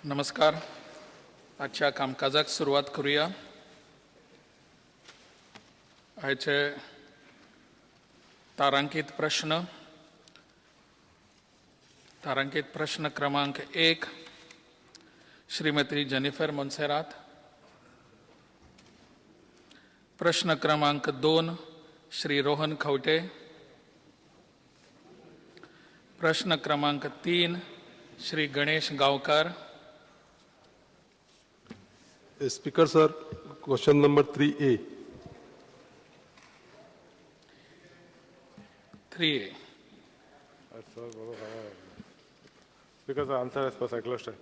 नमस्कार. आजच्या कामकाजाक सुरवात करूया. आयचे तारांकीत प्रश्न. तारांकीत प्रश्न क्रमांक 1, श्रीमती जेनिफर मोन्सेरात. प्रश्न क्रमांक 2, श्री रोहन खवटे. प्रश्न क्रमांक 3, Shri Ganesh Gaonkar. Speaker sir, question number 3A. 3A. Speaker sir, answer as per cyclostyle.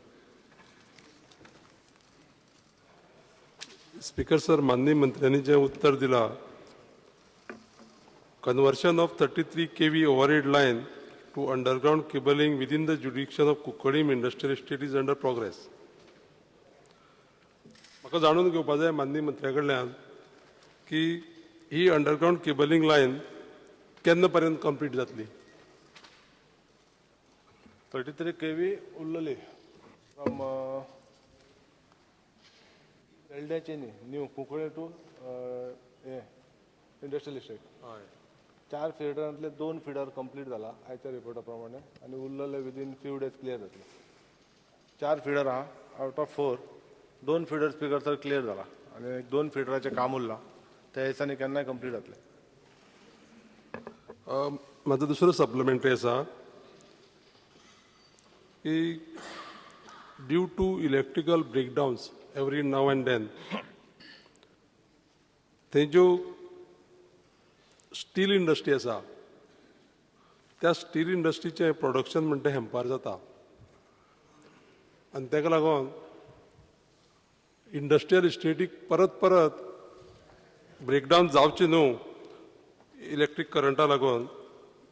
Speaker sir, माननीय मंत्र्यांनी जें उत्तर दिलां, conversion of 33 kV overhead line to underground cabling within the jurisdiction of Cuncolim industrial estate is under progress. म्हाका जाणून घेवपा जाय माननीय मंत्र्या कडल्यान की ही अंडरग्रावंड केबलिंग लायन केन्ना पर्यंत कंप्लीट जातली? 33 kV उरलेली फ्रॉम वेल्ड्याचे न्ही, न्यू कुंकळे टू हे इंडस्ट्रियल इस्टेट. हय. चार फिडरांतले दोन फिडर कंप्लीट जाला आयच्या रिपोर्टा प्रमाणे आनी उरलेले विदीन फ्यू डेज क्लियर जातले. चार फिडर आहा, आवट ऑफ फोर दोन फिडर, स्पीकर सर, क्लियर जाला आनी दोन फिडराचें काम उरलां, त्या दिसांनी केन्नाय कंप्लीट जातलें. म्हाजो दुसरो सप्लिमेंटरी आसा की due to electrical breakdowns every now and then, थंय ज्यो स्टील इंडस्ट्री आसा, त्या स्टील इंडस्ट्रीचें प्रोडक्शन म्हणटा हॅम्पर जाता आनी ताका लागून इंडस्ट्रियल इस्टेटीक परत परत ब्रेकडावन जावचें न्हू इलेक्ट्रीक करंटा लागून,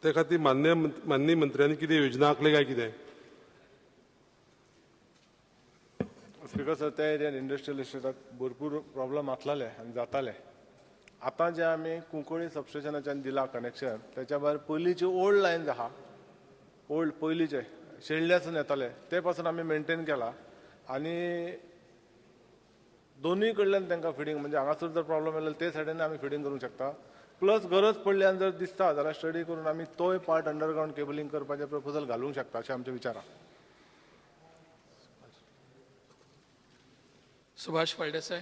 ते खातीर माननीय मंत्र्यांनी कितें योजना आंखली काय कितें? स्पीकर सर, त्या एरियान इंडस्ट्रियल इस्टेटाक भरपूर प्रॉब्लम आसलेले आनी जाताले. आतां जे आमी कुंकळी सबस्टेशनाच्यान दिला कनेक्शन, त्याच्या भायर पयलींची ओल्ड लायन्स आहा, ओल्ड पयलींचे शेणल्यासून येताले, ते पासून आमी मेंटेन केला आनी दोनूय कडल्यान तांकां फिडींग, म्हणजे हांगासर जर प्रॉब्लम येयलो ते सायडीन आमी फिडींग करूंक शकता. प्लस गरज पडली आनी जर दिसता जाल्यार स्टडी करून आमी तोय पार्ट अंडरग्रावंड केबलिंग करपाचें प्रपोजल घालूंक शकता अशें आमचे विचार आहा. सुभाष फळदेसाय.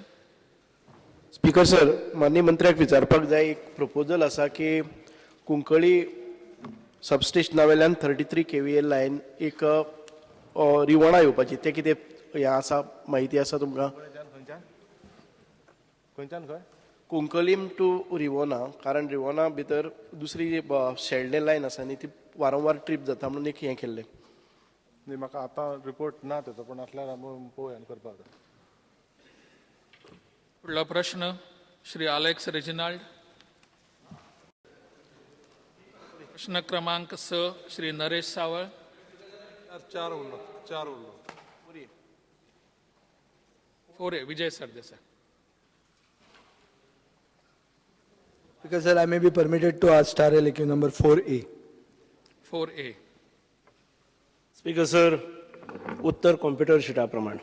स्पीकर सर, माननीय मंत्र्याक विचारपाक जाय, एक प्रपोजल आसा की कुंकळी सबस्टेशना वयल्यान 33 kVA line एक रिवणा येवपाची, तें कितें हें आसा, म्हायती आसा तुमकां? खंयच्यान खंयच्यान खंयच्यान खंय? कुंकळीम टू रिवोना, कारण रिवोना भितर दुसरी शेल्डें लायन आसा न्ही, ती वारंवार ट्रीप जाता म्हणून एक हें केल्लें. न्ही, म्हाका आतां रिपोर्ट ना तेचो, पूण आसल्यार आमी पळोवया आनी करपाक जाय. फुडलो प्रश्न, श्री आलेक्स रेजिनाल्ड. प्रश्न क्रमांक 6, श्री नरेश सावळ. चार उरलो, चार उरलो. 4A, Vijay Sardesai. Because, sir, I may be permitted to ask star LAQ number 4A. 4A. Speaker sir, Uttar computer शिटा प्रमाण.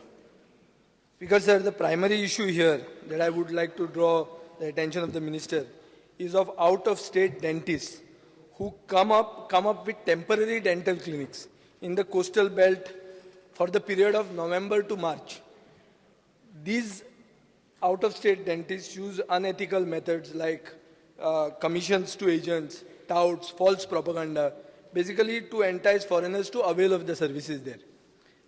Speaker, sir, the primary issue here that I would like to draw the attention of the minister is of out-of-state dentists who come up with temporary dental clinics in the coastal belt for the period of November to March. These out-of-state dentists use unethical methods like commissions to agents, touts, false propaganda, basically to entice foreigners to avail of the services there.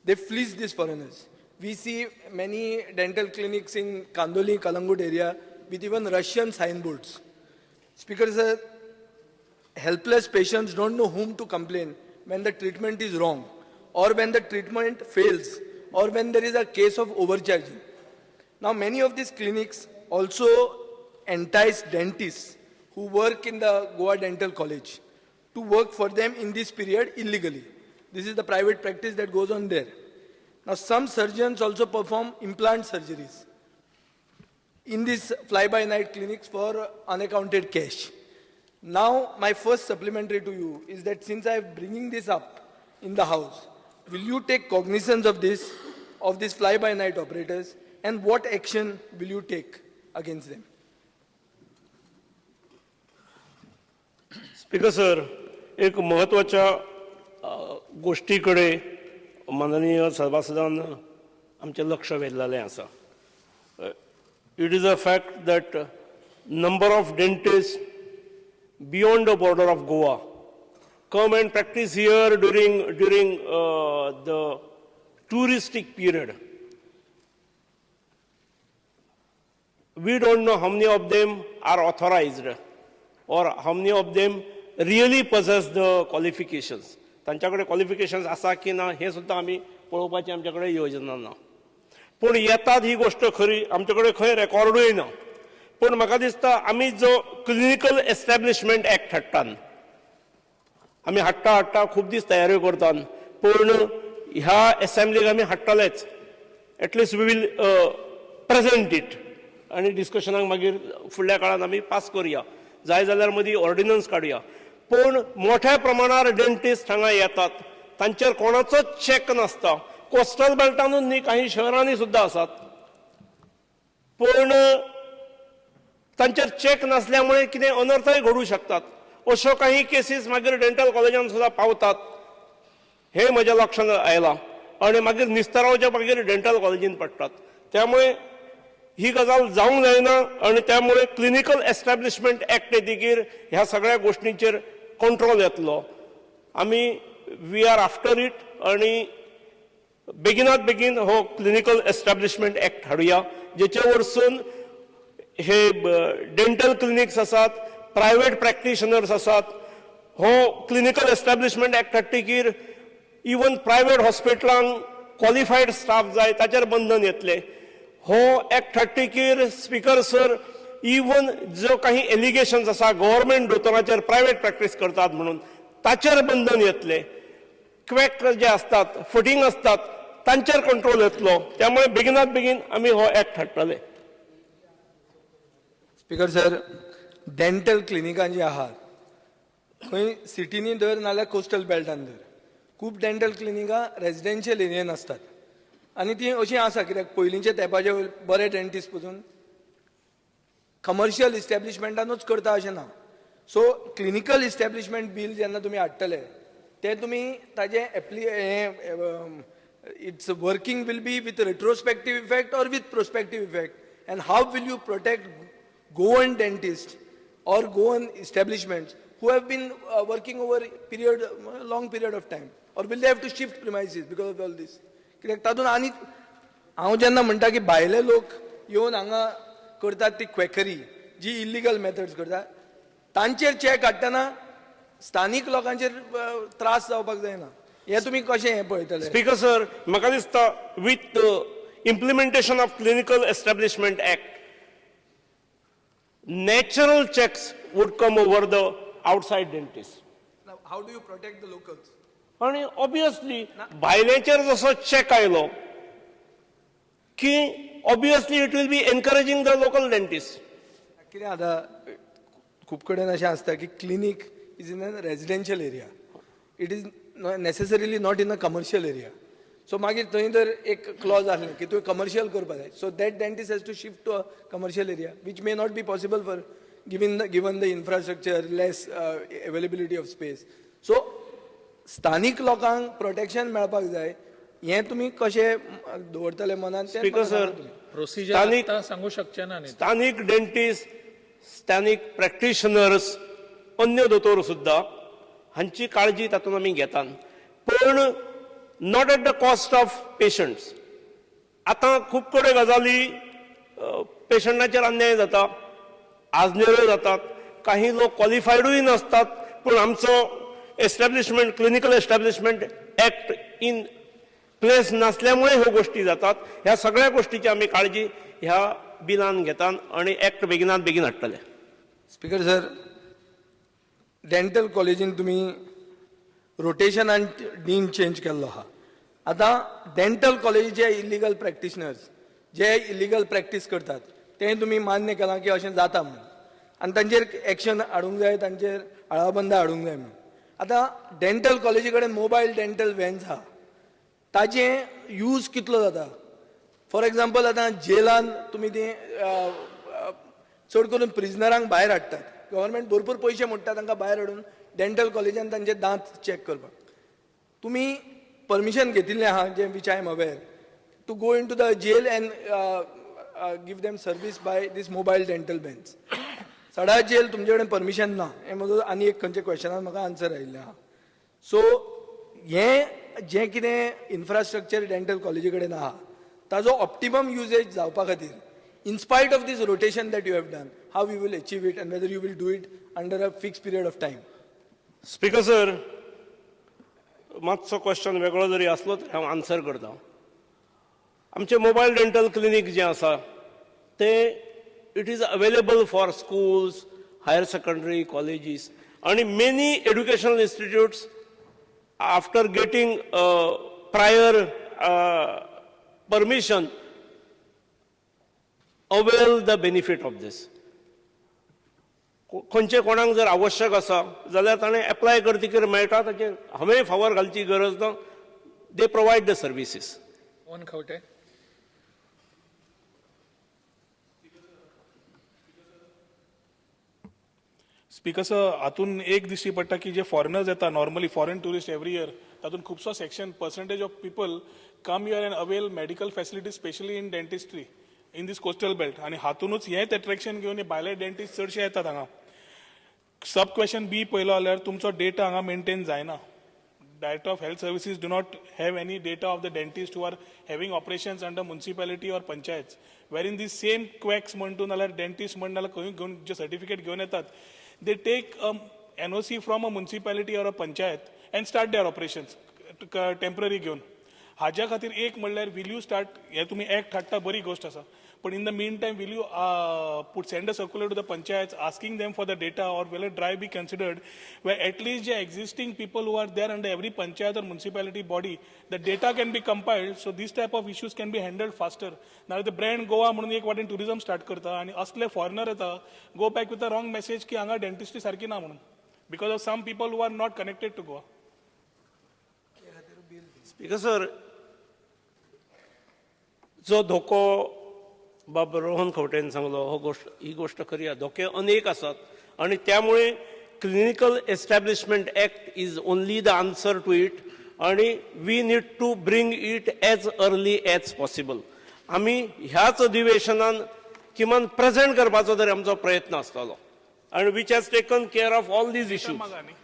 They fleece these foreigners. We see many dental clinics in Kandoli, Kalangut area with even Russian signboards. Speaker sir, helpless patients don't know whom to complain when the treatment is wrong or when the treatment fails or when there is a case of overcharging. Now, many of these clinics also entice dentists who work in the Goa Dental College to work for them in this period illegally. This is the private practice that goes on there. Now, some surgeons also perform implant surgeries in these fly-by-night clinics for unaccounted cash. Now, my first supplementary to you is that since I am bringing this up in the House. Will you take cognizance of this fly by night operators, and what action will you take against them? Speaker sir, एक महत्वाच्या गोष्टी कडेन माननीय सभासदान आमचें लक्ष वेधलेलें आसा. It is a fact that number of dentist beyond the border of Goa come and practice here during the touristic period. We don't know how many of them are authorized or how many of them really possess the qualifications. तांच्या कडेन क्वॉलिफिकेशन्स आसा की ना हें सुद्दां आमी पळोवपाची आमच्या कडेन योजना ना. पूण येतात ही गोश्ट खरी, आमचे कडेन खंय रेकॉर्डूय ना. पूण म्हाका दिसता आमी जो क्लिनिकल एस्टॅब्लिशमेंट एक्ट हाडटात, आमी हाडटा हाडटा खूब दीस तयाऱ्यो करतात, पूण ह्या एसेंब्लीक आमी हाडटलेच. At least we will present it आनी डिस्कशनाक मागीर फुडल्या काळान आमी पास करुया, जाय जाल्यार मदीं ऑर्डिनन्स काडुया. पूण मोठ्या प्रमाणार डेंटिस्ट हांगा येतात, तांचेर कोणाचोच चॅक नासता. कोस्टल बेल्टानूच न्ही, काही शहरांनी सुद्दां आसात. पूण तांचेर चॅक नासल्यामुळे कितें अनर्थय घडूं शकतात. अश्यो काही केसीस मागीर डेंटल कॉलेजान सुद्दां पावतात हे म्हज्या लक्षांत आयलां आनी मागीर निस्तरावच्या मागीर डेंटल कॉलेजीन पडटात. त्यामुळे ही गजाल जावंक जायना आनी त्यामुळे क्लिनिकल एस्टॅब्लिशमेंट एक्ट येतकीर ह्या सगळ्या गोश्टींचेर कंट्रोल येतलो. आमी we are after it आनी बेगिनात बेगीन हो क्लिनिकल एस्टॅब्लिशमेंट एक्ट हाडुया, जेचे वरसून हे डेंटल क्लिनिक्स आसात, प्रायवेट प्रॅक्टिशनर्स आसात, हो क्लिनिकल एस्टॅब्लिशमेंट एक्ट हाडटकीर इवन प्रायवेट हॉस्पिटलांक क्वॉलिफायड स्टाफ जाय, ताचेर बंधन येतलें. हो एक्ट हाडटकीर, स्पिकर सर, इवन जो काही एलिगेशन्स आसा गव्हर्मेंट दोतोराचेर प्रायवेट प्रॅक्टीस करतात म्हणून, ताचेर बंधन येतलें. क्वॅक जे आसतात, फटींग आसतात, तांचेर कंट्रोल येतलो. त्यामुळे बेगिनात बेगीन आमी हो एक्ट हाडटले. स्पीकर सर, डेंटल क्लिनिकां जी आहात, खंय सिटीनी धर नाल्यार कोस्टल बेल्टान धर, खूब डेंटल क्लिनिकां रेजिडेन्शियल एरियेन आसतात आनी ती अशीं आसा कित्याक पयलींच्या तेंपाचे बरे डेंटिस्ट पसून कमर्शियल इस्टॅब्लिशमेंटानूच करता अशें ना. सो क्लिनिकल इस्टॅब्लिशमेंट बील जेन्ना तुमी हाडटले, ते तुमी ताजें एप्ली हें its working will be with retrospective effect or with prospective effect, and how will you protect Goan dentists or Goan establishments who have been working over period, long period of time? Or will they have to shift premises because of all this? कित्याक तातूंत आनी हांव जेन्ना म्हणटा की भायले लोक येवन हांगा करतात ती क्वेकरी जी इलिगल मेथड्स करतात, तांचेर चॅक हाडटना स्थानीक लोकांचेर त्रास जावपाक जायना. हें तुमी कशें हें पळयतले? स्पीकर सर, म्हाका दिसता with implementation of Clinical Establishment Act, natural checks would come over the outside dentist. How do you protect the locals? आणि ऑब्वियसली भायल्याचेर जसो चॅक आयलो की obviously it will be encouraging the local dentist. कितें आतां खूब कडेन अशें आसता की clinic is in a residential area, it is necessarily not in a commercial area. So मागीर थंय जर एक क्लॉज आसलें की तुवें कमर्शियल करपाक जाय, so that dentist has to shift to a commercial area, which may not be possible for given the infrastructure, less availability of space. So स्थानीक लोकांक प्रोटेक्शन मेळपाक जाय, हें तुमी कशें दवरतले मनान तें स्पीकर म्हाका सर, सांगा तुमी. प्रोसिजर आतां सांगू शकचे ना न्ही. स्थानीक डेंटिस्ट, स्थानीक प्रॅक्टिशनर्स, अन्य दोतोर सुद्दां हांची काळजी तातूंत आमी घेतात, पण not at the cost of patients. आतां खूब कडेन गजाली पेशंटाचेर अन्याय जाता, आजनेऱ्यो जातात, काही लोक क्वॉलिफायडूय नासतात. पूण आमचो establishment Clinical Establishment Act in place नासल्यामुळे ह्यो गोश्टी जातात. ह्या सगळ्या गोश्टीची आमी काळजी ह्या बिलान घेतात आणि एक्ट बेगिनात बेगीन हाडटले. स्पीकर सर, डेंटल कॉलेजीन तुमी रोटेशन आनी डीन चेंज केल्लो आहा. आतां डेंटल कॉलेजीचे इलिगल प्रॅक्टिशनर्स जे इलिगल प्रॅक्टीस करतात, ते तुमी मान्य केलां की अशें जाता म्हणून आनी तांचेर एक्शन हाडूंक जाय, तांचेर आळाबंदा हाडूंक जाय म्हणून. आतां डेंटल कॉलेजी कडेन मोबायल डेंटल व्हॅन्स आहा, ताजें यूज कितलो जाता? फॉर एग्जाम्पल, आतां जेलान तुमी ते चड करून प्रिजनरांक भायर हाडटात, गव्हर्मेंट भरपूर पयशे मोडटा तांकां भायर हाडून डेंटल कॉलेजान तांचे दांत चॅक करपाक. तुमी परमिशन घेतिल्लें आहा जें, which I am aware, to go into the jail and give them service by this mobile dental vans. Sada jail तुमचे कडेन परमिशन ना, हें म्हजो आनी एक खंयच्या क्वेश्चनाक म्हाका आन्सर आयिल्लें आहा. सो हें जें कितें इन्फ्रास्ट्रक्चर डेंटल कॉलेजी कडेन आहा, ताजो ऑप्टिमम युजेज जावपा खातीर, in spite of this rotation that you have done, how you will achieve it and whether you will do it under a fix period of time? Speaker sir, मातसो question वेगळो जरी आसलो तरी हांव answer करता. आमचें मोबायल डेंटल क्लिनीक जें आसा तें it is available for schools, higher secondary colleges आनी many educational institutes after getting prior permission avail the benefit of this. खंयचे कोणाक जर आवश्यक आसा जाल्यार ताणें एप्लाय करतकीर मेळटा. ताचेर हांवें फावर घालची गरज ना. They provide the services. Rohan Khaunte. Speaker sir, हातून एक दिश्टी पडटा की जे फॉरेनर्स येता, normally foreign tourist every year, तातूंत खुबसो section, percentage of people come here and avail medical facilities, specially in dentistry in this coastal belt. आनी हातूनच हेंच एट्रेक्शन घेवन हे भायले डेंटिस्ट चडशे येतात हांगा. सब क्वेश्चन बी पळयलो जाल्यार तुमचो डेटा हांगा मेंटेन जायना. Director of Health Services do not have any data of the dentists who are having operations under municipality or panchayats, wherein these same quacks म्हणटू नाल्यार dentist म्हण नाल्यार खंय घेवन जे सर्टिफिकेट घेवन येतात, they take a NOC from a municipality or a panchayat and start their operations temporary घेवन. हाज्या खातीर एक म्हणल्यार, will you start, हे तुमी एक्ट हाडटा, बरी गोश्ट आसा, पण in the meantime, will you put send a circular to the panchayat asking them for the data, or will a drive be considered where at least the existing people who are there under every panchayat or municipality body, the data can be compiled, so this type of issues can be handled faster? Now the brand Goa म्हणून एक वाटेन tourism start करता आनी असले foreigner येता, go back with a wrong message की हांगा dentistry सारकी ना म्हणून, because of some people who are not connected to Goa. Speaker sir, जो धोको बाब रोहन खंवटेन सांगलो, हो गोश्ट ही गोश्ट खरी आहा. धोके अनेक आसात आनी त्यामुळे Clinical Establishment Act is only the answer to it आणि we need to bring it as early as possible. आमी ह्याच अधिवेशनान किमान प्रेझेंट करपाचो तरी आमचो प्रयत्न आसतलो आनी which has taken care of all these issues. मागा न्ही.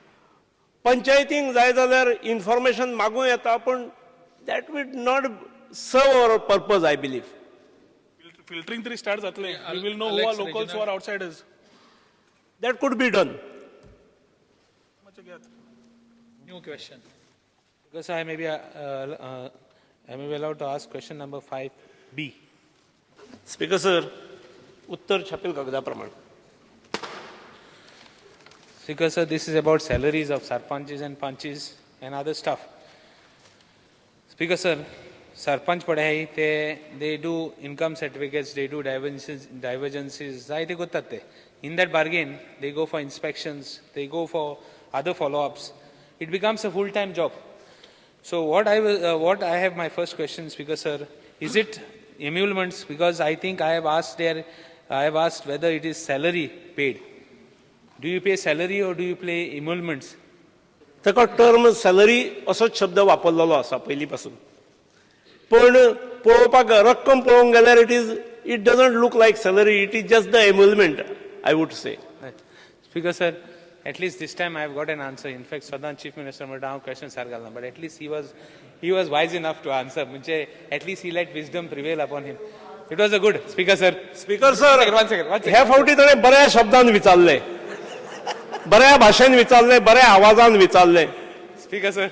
पंचायतींक जाय जाल्यार इन्फॉर्मेशन मागूं येता, पूण that will not serve our purpose, I believe. Filtering तरी स्टार्ट जातलें. We will know who are Alex locals, who are outsiders. That could be done. New question. Because I may be allowed to ask question number 5B. Speaker sir, उत्तर छापील कागदा प्रमाण. Speaker sir, this is about salaries of sarpanches and panches and other stuff. Speaker sir, sarpanch पडे हाय ते, they do income certificates, they do divergences, divergences जायते करतात ते. In that bargain, they go for inspections, they go for other follow-ups. It becomes a full-time job. So what I have my first question, Speaker sir, is it emoluments? Because I think I have asked there, I have asked whether it is salary paid. Do you pay salary or do you pay emoluments? ताका term salary असोच शब्द वापरलेलो आसा पयलीं पासून, पण पळोवपाक रक्कम पळोवंक गेल्यार it doesn't look like salary. It is just the emolument, I would say. Speaker sir, at least this time I have got an answer. In fact, सदां Chief Minister म्हणटा हांव question सार घालना, but at least he was wise enough to answer. म्हणजे at least he let wisdom prevail upon him. It was a good, Speaker sir. Speaker sir, One second, one second. ह्या फावटी ताणें बऱ्या शब्दान विचारलें, बऱ्या भाशेन विचारलें, बऱ्या आवाजान विचारलें. Speaker sir.